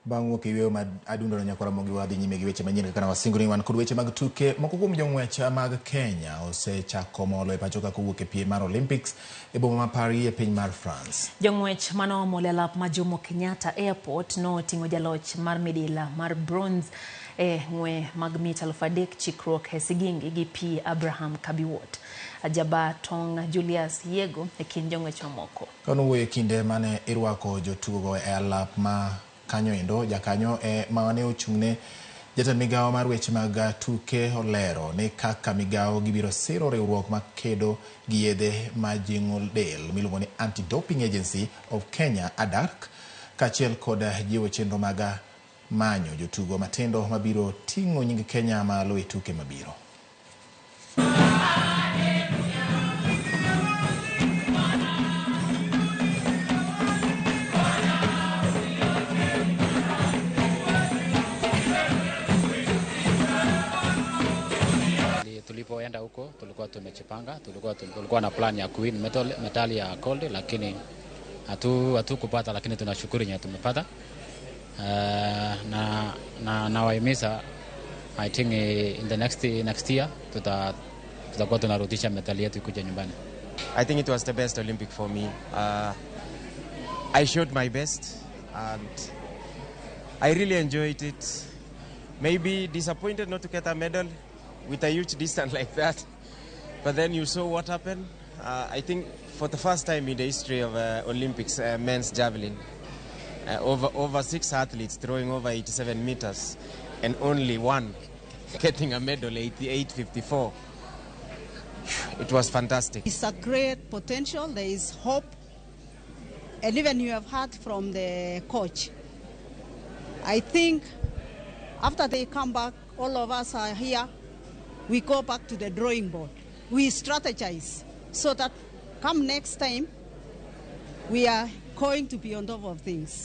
Bang' wuok e yweyo ma adundo no nyakwara Ramogi wadhi nyime gi weche manyien kaka nawasingo ni wan kod weche mag tuke. Moko kuom jong'wech mag Kenya osechako molo e pacho ka kowuok e piem mar Olympics e boma ma Paris e piny mar France. Jong'wech manoomolo e lap ma Jomo Kenyatta Airport noting'o jaloch mar midila mar bronze e ng'we mag mita 3000 chikruok e sigingi gi P Abraham Kabiwot. Ajaba Tong Julius Yego e kind jong'wech mamoko. Kanowuoyo e kinde mane irwako jotugogo e alap ma kanyo endo, jakanyo e mane ochung'ne jatend migawo mar weche mag tuke olero ni kaka migawo gibiro siro riwruok makedo gi yedhe majing'o del miluongo ni Anti-Doping Agency of Kenya ADAK, kaachiel kod jiwo chenro mag manyo jotugo matindo mabiro ting'o nying Kenya malo e tuke mabiro. Tulipoenda huko tulikuwa tumejipanga, tulikuwa na plan ya kuwin medali ya gold, lakini hatukupata, lakini tunashukuru yenye tumepata. Na nawahimiza, I think in the next year tutakuwa tunarudisha medali yetu kuja nyumbani. I think it was the best Olympic for me. I showed my best and I really enjoyed it. Maybe disappointed not to get a medal with a huge distance like that. But then you saw what happened. I think for the first time in the history of Olympics, men's javelin, over 6 athletes throwing over 87 meters and only one getting a medal, 88.54. It was fantastic. It's a great potential. There is hope. And even you have heard from the coach. I think after they come back, all of us are here. We go back to the drawing board. We strategize so that come next time, we are going to be on top of things.